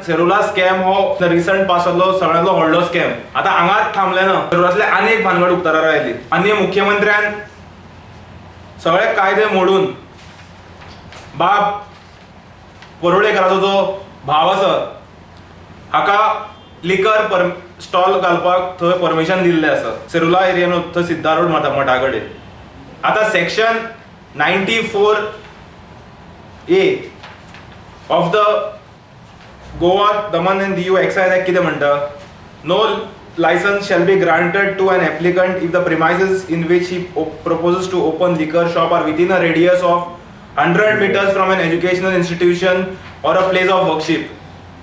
Serula scam हो recent पासांतलो सगळ्यांतलो व्हडलो scam. आतां हांगाच थांबले ना, सेरुलांतले आनी एक भानगड उक्ताडार आयली. आनी मुख्यमंत्र्यान सगळे कायदे मोडून बाब परुळेकराचो जो भाव आसा हाका लिकर स्टॉल घालपाक थंय परमिशन दिल्लें आसा सेरुला एरियान, थंय सिद्धा रोड मठा कडेन. आतां section 94A of the Goa Daman and Diu Excise Act कितें म्हणटा? No license shall be granted to an applicant if the premises in which he proposes to open liquor shop are within a radius of 100 meters from an educational institution or a place of worship.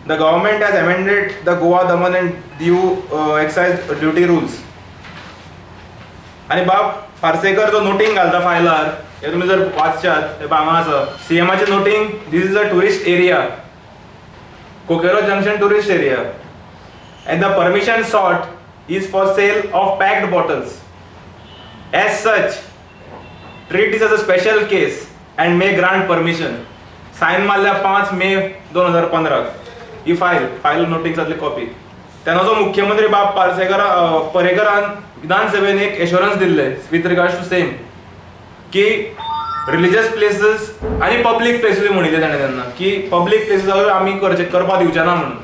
The government has amended the Goa Daman and Diu Excise Duty Rules. आनी बाब पार्सेकर जो noting घालता फायलार, हे तुमी जर वाचशात हे हांगा आसा सीएमाचे noting. This is a tourist area, Coqueiros junction tourist area, and the permission sought is for sale of packed bottles. As such, treat this as a special case and may grant permission. Sign मारल्या 5 मे 2015. ही file नोटिंग्सांतली copy. तेन्ना जो मुख्यमंत्री बाब पार्सेकर पर्येकरान विधानसभेन एक एश्योरन्स दिल्लें with regards two same की religious places आनी पब्लीक प्लेसीस म्हणिल्लें ताणें तेन्ना की पब्लीक प्लेसीस आमी करपाक दिवचे ना म्हणून.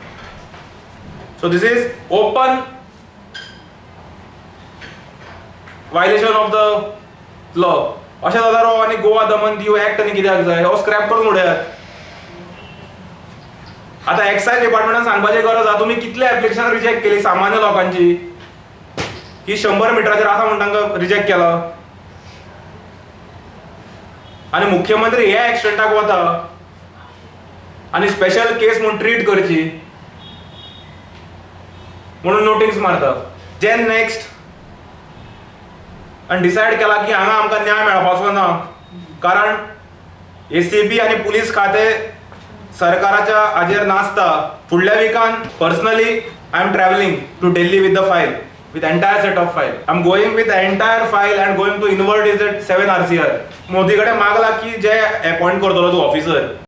So this is open violation of the law. अशें जाल्यार हो आनी गोवा दमन दीव एक्ट आनी कित्याक जाय? हो स्क्रॅप करून उडयात. आतां एक्सायज डिपार्टमेंटान सांगपाची गरज आसा, तुमी कितले एप्लिकेशन रिजेक्ट केली सामान्य लोकांची की 100 मिटराचेर आसा म्हूण तांकां रिजेक्ट केला. आनी मुख्यमंत्री ह्या एक्सटेंटाक वता आनी स्पेशल केस म्हूण ट्रीट करची म्हणून नोटीस मारता. जेन नेक्स्ट आनी डिसायड केला की हांगा आमकां न्याय मेळपाचो ना, कारण ACB आनी पुलीस खातें सरकाराच्या हाजेर नासता. फुडल्या विकान personally I am travelling to Delhi with the file, with entire set of file. I am going with entire file and going to invert is at 7 RCR. Modi कडेन मागला की जे अपॉयंट करतलो तूं ऑफिसर